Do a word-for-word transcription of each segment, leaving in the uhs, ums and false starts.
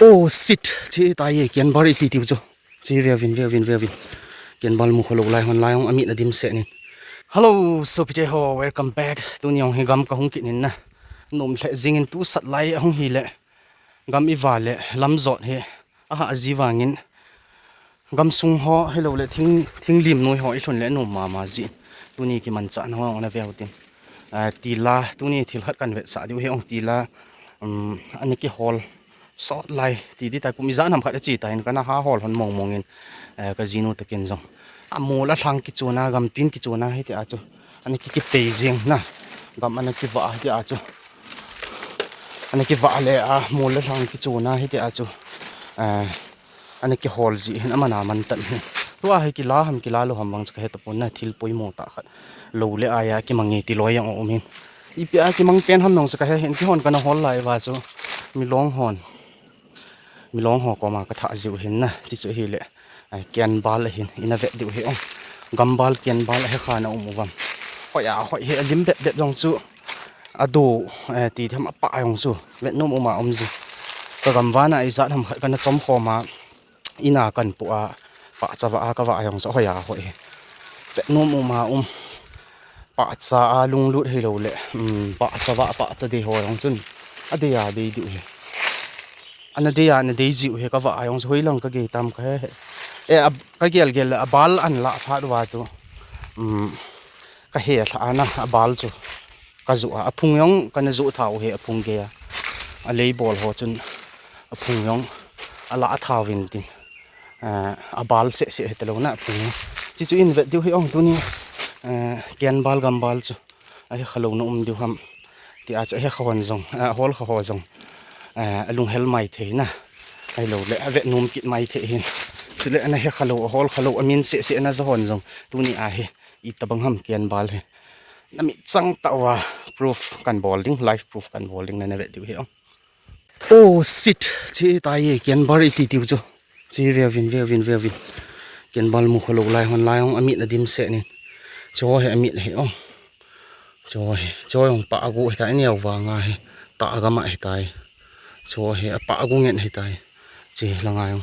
Oh shit, chi tai e, Kianbal iti tiu chu. Chi veuvin, veuvin, veuvin. Kianbal mu khalou lai hon lai hung amit na dim se nin. Hello, sopite ho, welcome back. Tuni hung hi gam ka hung kit nin na. Nom lheh jingin tu sat lai hung hi le. Gam i va le, lam jot hi. Aha ji vangin. Gam sung ho, hi lo le thing, thing lim noi ho, i lhun le nom mama ji. Tuni kimanchah na ho, na veu tin. Ah, tila, tuni thil khat kan vetsah diu hi ong tila. Um, ani ki hol. Sot lai, ti di ta kum ijat ham khat a chi ta in kana ha hol hon mong mong in, eh, ka jinu takin jong. A mol a lhang kichuna, gam tin kichuna hi ti a chu. Ana ki kipei jing na. Gam ana ki va hi ti a chu. Ana ki va le a mol a lhang kichuna hi ti a chu. Eh, ana ki hol ji hin amana man tan hi. Tua hi kila ham kila lo ham vang chu ka he tapon na thil poimo ta khat. Lo le aya ki mang nge ti loi ang um hin. Ipi a ki mang pen ham nong chu ka he hin ki hon kana hol lai va chu. Mi long hon. Mi long ho koma ka thah jiu hin na, ti chu hi le, eh, Kianbal a hin, ina vet diu hi ong. Gambal, Kianbal a he kha na um u vam. Hoi a, hoi he, a lim bet bet jong chu, a du, eh, ti tham a pa jong chu, vet nom um a um ji. Ka gam vana i jat ham khat kana chom khom a, ina kan pu a, pa cha va a ka va jong chu, hoi a, hoi he. Vet nom um a um. Pahcha a lunglut hi lo le, um, pahcha va, pahcha dei ho jong chun, a dei a dei diu hi. Ana dei a, ana dei jiu hi ka va a jong chu hoi lang ka gei tam ka he he. E, a, ka gel gel le, a bal an la phat va chu, um, ka he thla ana, a bal chu ka ju a, a phung jong kana ju thau hi, a phung gei a. A lei bol ho chun, a phung jong, a la a thau vin tin. Eh, a bal seh seh hita lo na phung. Chi chu in vet diu hi ong tuni, eh, Kianbal Gambal chu. A he kha lo na um diu ham. Ti a chu a he kha hon jong, eh, hol kha ho jong. Eh, a lung hel mai thei na. Ai lo le, a vet nom kit mai thei hin. Chu le ana he kha lo, a hol kha lo, a min seh seh na ja hon jong. Tuni a he, i tabang ham Kianbal he. Na mit chang ta wa proof kan bol ding, live proof kan bol ding na na vet diu hi ong. Oh shit, chi tai e, Kianbal iti tiu chu. Chi veuvin, veuvin, veuvin. Kianbal mu khalou lai hon lai hong amit na dim se nin. Cho he amit he ong. Cho he, cho hong pa agu he tai, neo vanga he. Ta agama he tai. Cho he, apa agu ngen he tai. Chi langa hong.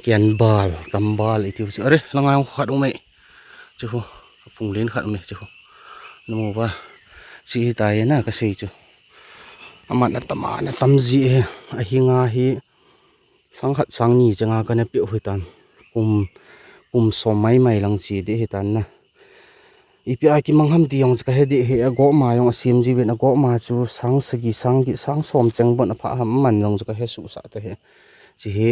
Kianbal, Gambal iti chu. Are, langa hong khat um e. Chu hu, phunglen khat um e, chu hu. Namu va. Chi hi tai na ka sei chu. Aman atam a, na tam ji e, ahi nga hi, sang khat sang ni changa kana pe u hitan. Kum, kum som mai mai lang chi de hitan na. Ipi a kimang ham ti jong chu ka he de hi, a go ma jong a sim ji ven, a go ma chu sang sagi, sang gi, sang som cheng bon a pha ham man jong chu ka he su sa ta he. Chi hi,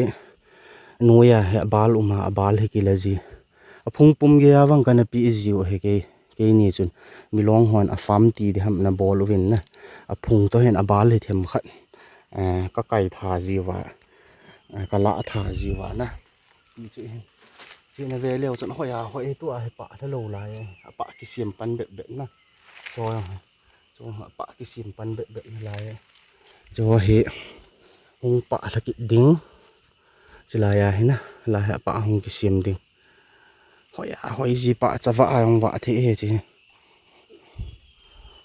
nuya he a bal um a, a bal he kila ji. A phung pum ge a vang kana pe ji u he kei. Keini chun milong hon a farm ti di ham na bol uvin na. A phung to hin a bal hi them khat. Eh, ka kai tha ji uva. Eh, ka la tha ji uva na. Ti chu hin. Chi na ve leu chun hoi a hoi tu a he pa tha lo lai. A pa kisim pan bet bet na. Cho jong he. Cho a pa kisim pan bet bet na lai. Cho he. Hung pa tha kit ding. Chi lai a hi na. Lai a pa hung kisim ding. Hoi a, hoi ji pa chava a jong va the he chi.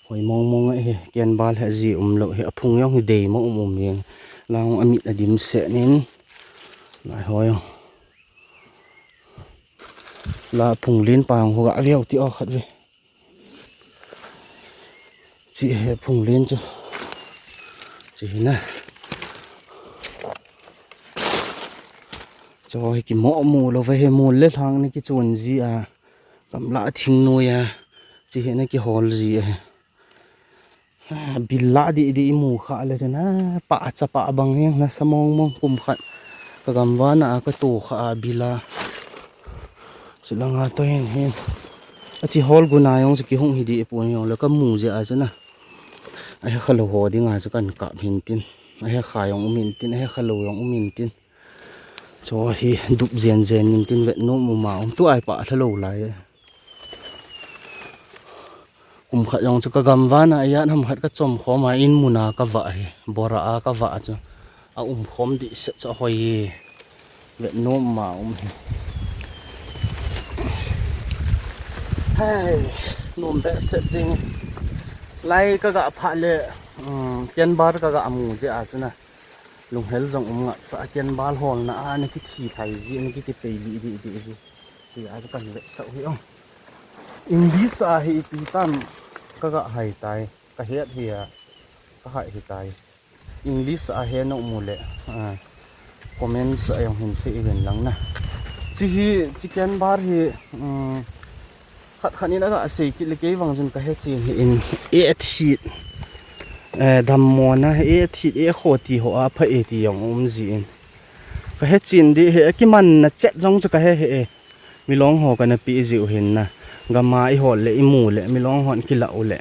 Hoi mong mong he, Kianbal he ji um lo he, a phung jong hi dei mo um um jeng. Lang amit a dim se nin. Lai hoi jong. La phunglen pa jong hu ga veu ti o khat ve. Chi he phunglen chu. Chi hi na. Cho hi kimo mu lo ve he, mol le lhang ni kichun ji a. Gamla thing noi a. Chi hi na kihol ji a. Ah, bil la di di i mu kha le chun, ah, pa chapa bang jeng na sa mong mong kum khat. Ka gam vana a ka to kha a bil a. Chulanga to hin hin. A chi hol gu na jong chu kihung hi di i pu jong le ka mu je a chu na. A he kha lo ho dinga chu kan kap hin tin. A he kha jong um hin tin. A he kha lo jong um hin tin. Cho hi dup jen jen in tin vet nom um a um tu ai pa tha lo lai. Kum khat jong chu ka gam vana a ijat ham khat ka chom khom a in mun a ka va hi. Bora a ka va chu. A um khom di set chu a hoi hi. Vet nom ma um hi. Hai, nom be set jing. Lai ka ga pha le, um, Kianbal ka ga mu je a chu na. Lunghel jong um ngapcha a, ken bal holna a ana kithi thai ji, ana kiti pei li di di ji. Ti a chu kan vetsah u hi ong. English a hi ipi tam ka ga hai tai, ka het hi a, ka hai hi tai. English a he nom u le, ah, comments a jong hin sei uvin lang na. Chi hi, chi ken bal hi, um, khat khat in aga sei kit le kei vang chun ka he chen hi in, e thit, eh, dammona, e thit, e kho ti ho a pha e ti jong um ji in. Ka he chen di he, kimanna chet jong chu ka he he e. Milong ho kana pe ji u hin na. Gam a i hol le, i mu le, milong hon kila u le.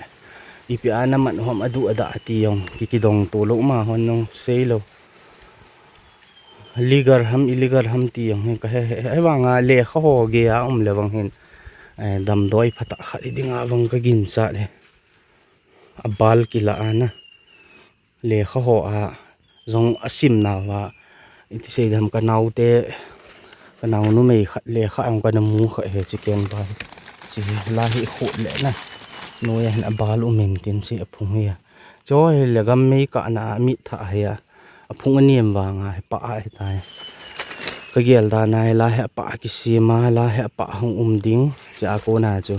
Ipi a na man u ham, adu ada ti jong, ki kidong to lou ma hon nung sei lou. Legal ham, illegal ham ti jong hi ka he he. Ahivanga lekha ho gei a um le vang hin, eh, damdoi phatah khat i dinga vang ka ginchat e. A bal kila a na. Lekha ho a jong a sim nauva. Iti sei dem ka naute, ka nau numei khat lekha a jong kana mu kha he chi ken bal. Chi hi la hi khut le na. Noi a hin a bal um in tin chi a phung hi a. Chu hi le gam mei ka na a mit tha hi a. A phung a niam vanga hi pa a hi tai. Ka gel dan a hi la hi a pa a kisima, la hi a pa hung um ding. Chi a kona chu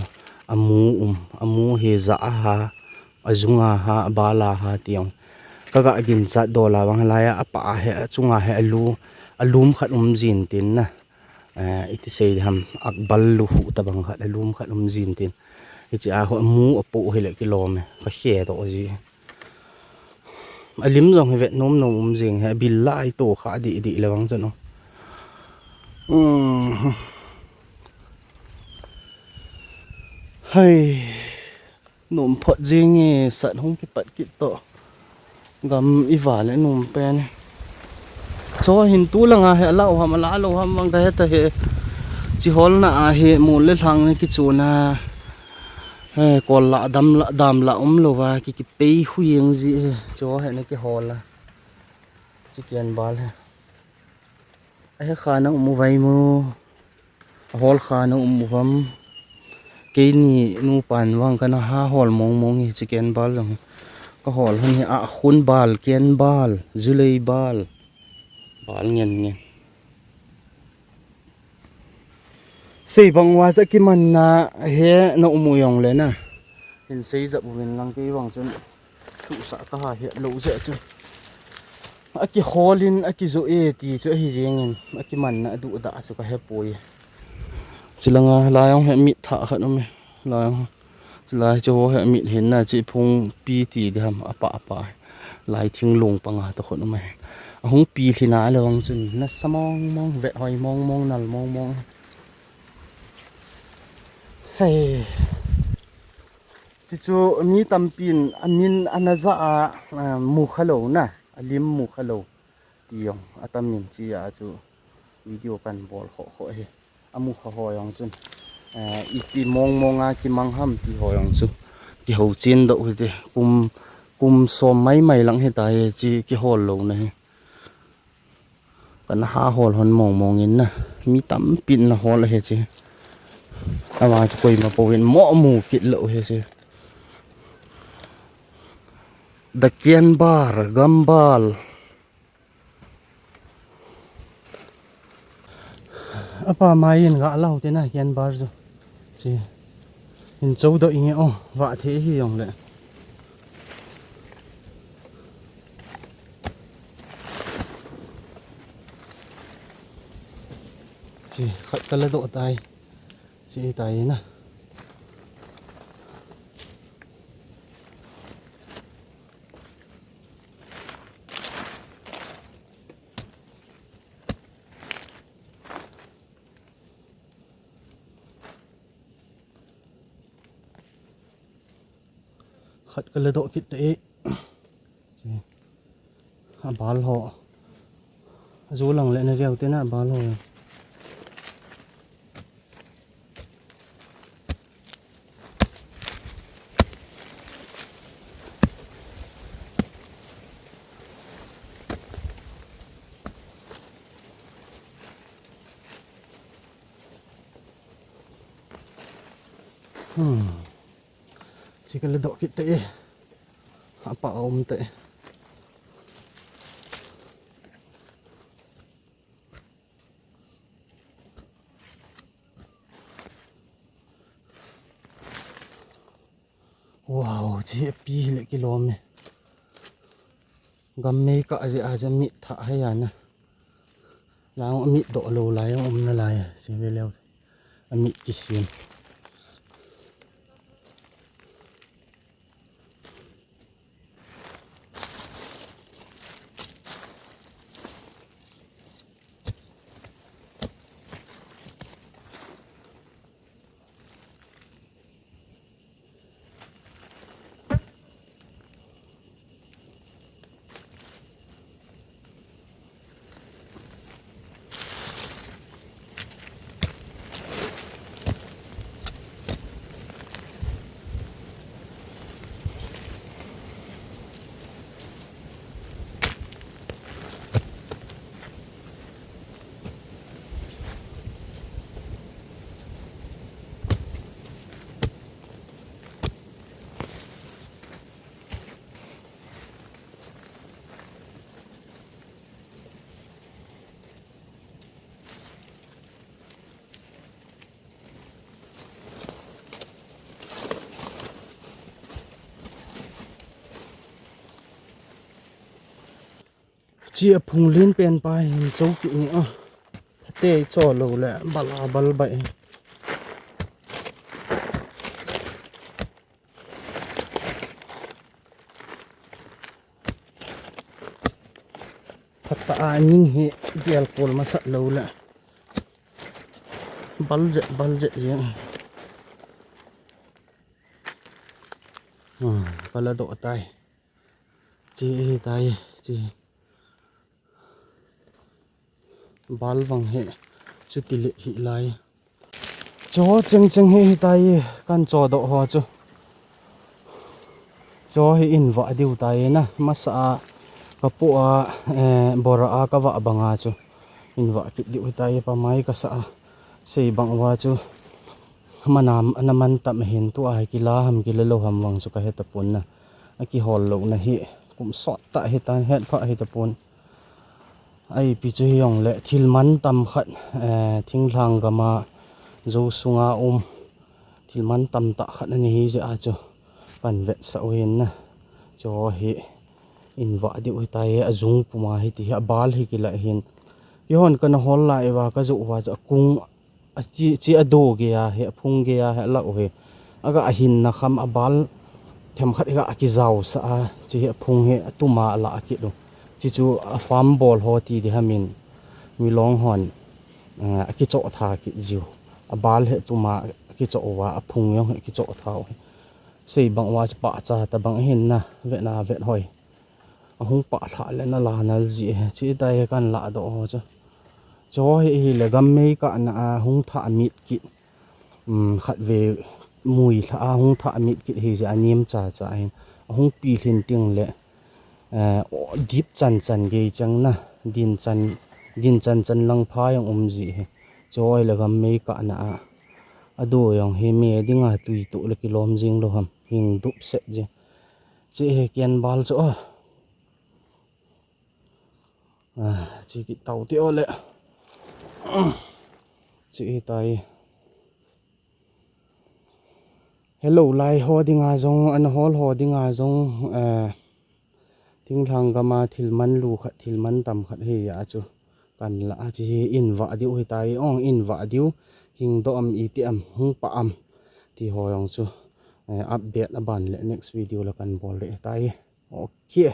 a mu um, a mu hi ja a ha, a jung a ha, a bal a ha ti jong. Ka ga ginchat dol a vang hi la hi a pa a hi, a chung a hi a lu, a lum khat um jin tin na. Eh, iti sei ham, a bal lu hu ta bang khat, a lum khat um jin tin. Hichi a ho a mu a po hi le kilom e, ka khe to ji. A lim jong hi vet nom nom um jing he, a bil lai to kha di di le vang chan o. Um. Hai. Nom phot jing e, sat hung kipat kit to. Gam i va le nom pen e. Chu hin tu langa hi a la u ham, a la lou ham vang ka he ta he. Chi holna a hi mol le lhang ni kichuna. He, kol la dam la, dam la um lou va, ki, kipei hu jeng ji he. Chu he na kihol a. Chi ken bal he. A he kha na um u vai mu. A hol kha na um u vam. Keini nupan vang kana ha hol mong mong hi chi ken bal jong. Ka hol hon hi a khun bal, ken bal, julei bal. Bal ngen ngen. Sei bang uva chu kimanna he na um u jong le na. Hin sei jap uvin lang kei vang chun. Thu sa ka ha he lou je chu. A kihol in a kijo e ti chu ahi jeng in. A kimanna a duh da chu ka he poi. Chi langa lai jong he mit tha khat um e. Lai jong. Lai chu ho he mit hin na chi phung pi ti di ham a pa a pa. Lai thinglung panga to khun um e. A hung pi lhina le vang chun na sa mong mong, vet hoi mong mong, nal mong mong. Hei. Chi chu mi tampin a min ana ja a, a, mu kha lou na, a lim mu kha lou. Ti jong a tam in chi a chu video kan bol kho kho hi. A mu kha ho jong chun, eh, ipi mong mong a kimang ham ti ho jong chu. Kihou chin doh hi ti kum, kum som mai mai lang hi ta hi chi kihol lou na hi. Kana ha hol hon mong mong in na. Mi tampin na hol hi chi. Ama chu koima po in mo mu kit lou hi chi. Da ken bal, gam bal. Apa mai in ga lau te na ken bal chu. Chi. In chou doh inge o, va the hi jong le. Chi, khat ka la doh tai. Chi tai na. Khat ka la doh kit te e. Chi. A bal ho. A ju lang le na veu te na a bal ho. Hmm. Chi ka la doh kit te e. A pa um te. Wow, chi api le kilom e. Gam mei kah jeh a chu mit thah hei ana. Lang amit doh lou lai, um nalai, chi ve leu. Amit kisem. Chi aphung lin pen pa hin cho kit ni a. Te cho lou le bal a bal bai. Phat a ning hi dial pol masat lou le. Bal je, bal je je. Hmm, pala do tai. Chi hi tai, chi. Bal vang hi, chuti le hi lai. Cho cheng cheng hi, hi tai, kan cho do ho chu. Cho hi in va diu tai na, masa a, ka pu a, eh, bora a ka va banga chu. In va kit diu hi tai, pa mai ka sa a. Sei bang wa chu. Mana, ana man tam hin tu a hi kila ham kila lou ham vang chu ka he ta pun na. A kihol lou na hi, kum sot ta hi tan het pha hi ta pun. Ai pi chu hi jong le thil man tam khat, eh, thinglhang gam a zo sunga um. Thil man tam ta khat ani hi je a chu. Pan vet sa u hin na. Cho hi in va diu hi tai a zung puma hi ti hi a bal hi kila hin. Ki hon kana hol lai va ka zo va cha kung A chi, chi a do ge a he, a phung ge a he, a la u he. A ga a hin na kham a bal them khat ga a ki zau sa a, chi he a phung he a tuma a la a ki do. Chi chu a farm bol ho ti di hamin, mi long hon, eh, a ki cho tha ki jiu. A bal he tuma a ki cho wa, a phung yong he ki cho tha u he. Sei bang wa chi pa cha ta bang hin na, ve na ve hoi. A hung pah lhah le na la nal ji e. Chi tai he kan la do ho chu. Cho hi hi le gam mei ka na a hung tha mit kit. Um, khat ve mui lha a hung tha mit kit hi ji a niam cha cha hin. A hung pi lhin ting le, eh, o, dip chan chan gei chang na. Din chan, din chan chan lang pha jong um ji he. Cho hi le gam mei ka na a. A do jong hi me ding a tui tu le kilom jing lo ham. Hing dup set ji. Chi he kian bal chu a. Ah, chi ki tau ti o le. Chi hi tai. Hello, lai ho ding a jong, an hol ho ding a jong, eh, thinglhang gam a thil man lu khat, thil man tam khat hi a chu. Kan la a chi hi in va diu hi tai, ong in va diu, hing do am i ti am, hung pa am. Ti ho jong chu, eh, update a ban le next video la kan bol le tai. Okay.